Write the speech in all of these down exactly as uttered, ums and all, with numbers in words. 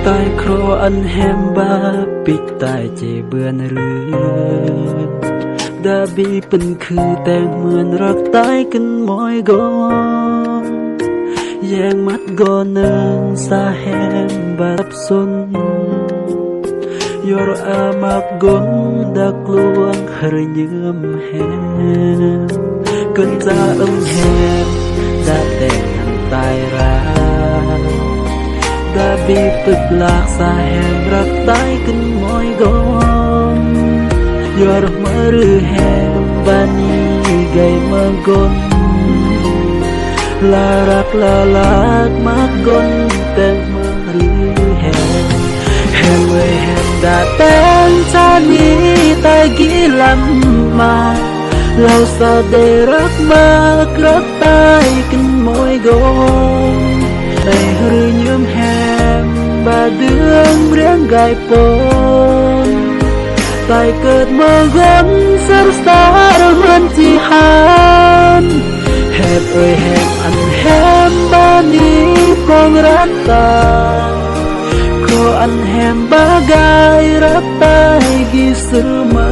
Tai khro an hem ba pik tai che buen rü. Da bi pynkhü teng muen rak tai kyn moi gong. Yang mat goneng sa hem ba sun. Yor amak gun da kluang hyrñium hem. Kynja em hem da teng tai ra. Da bi pytlak sa hem rak tai kyn moi gong. Yor myrü hem bani gai magon. Larak lalak magon teng myrü hem. Hem oi hem da teng chani tai gilam ma. Lau sa de rak mak rak tai kyn moi gong. Tai hyrñium hem ba deng briang gai pon. Tai kut magon sar sar man chi han. Hep oi hep an hem bani pong rata. Ko an hem ba gai rata gi syrma.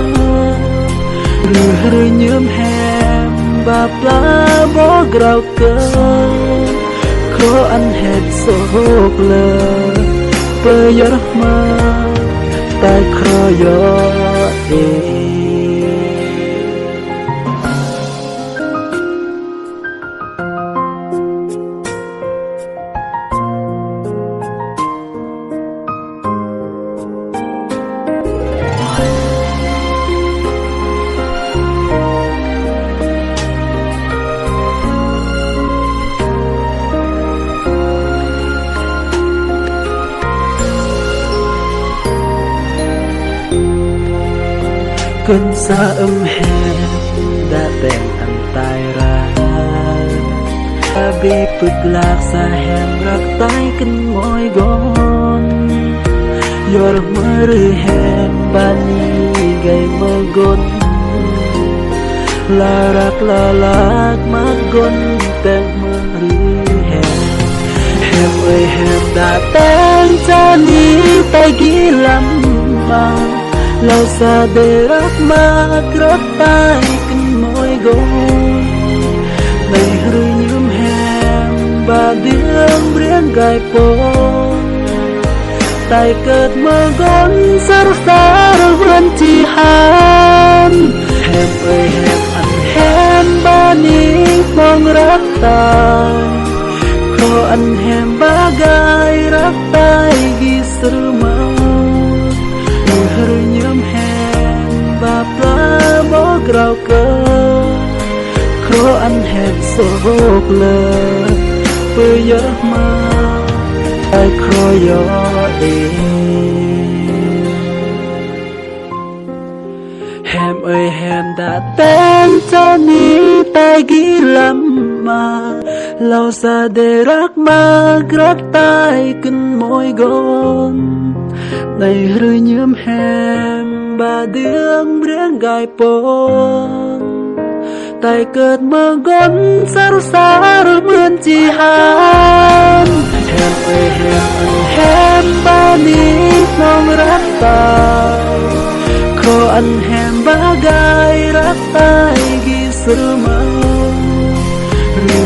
Rü hyrñium hem ba pla bo grau ke. Ko an het sok le pe yor ma tai kro yo e. Kynja em hem da teng an tai ra. Abi pytlak sa hem rak tai kyn moi gon. Yor myrü hem bani gai magon. Larak lalak magon teng myrü hem. Hem oi hem da teng chani tai gilam ma. Lau sa de rak mak rak tai kyn moi gong. Nai hryñium hem ba diang briang gai pon. Tai kat magon sar sar ban chi han. Hem oi hem an hem ba ni pong rak tai. Ko an hem ba gai rak tai gi syrma. Hryñium hem ba pla mo grau ko. Kro an hem sohok le. Pe yah ma. Ai kro yo e. Hem oi hem da teng chani tai gilam ma. Lau sa de rak mak rak tai kyn moi gon. Nai hryñium hem ba diang briang gai pon. Tai kat magon sar sar man chi han. Hem oi hem an hem ba ni pong rak tai. Ko an hem ba gai rak tai gi syrma.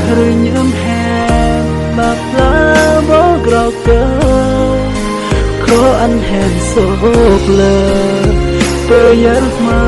Hryñium hem ba pla mo grau ko. Ko an hem sohok le. Pe yah ma.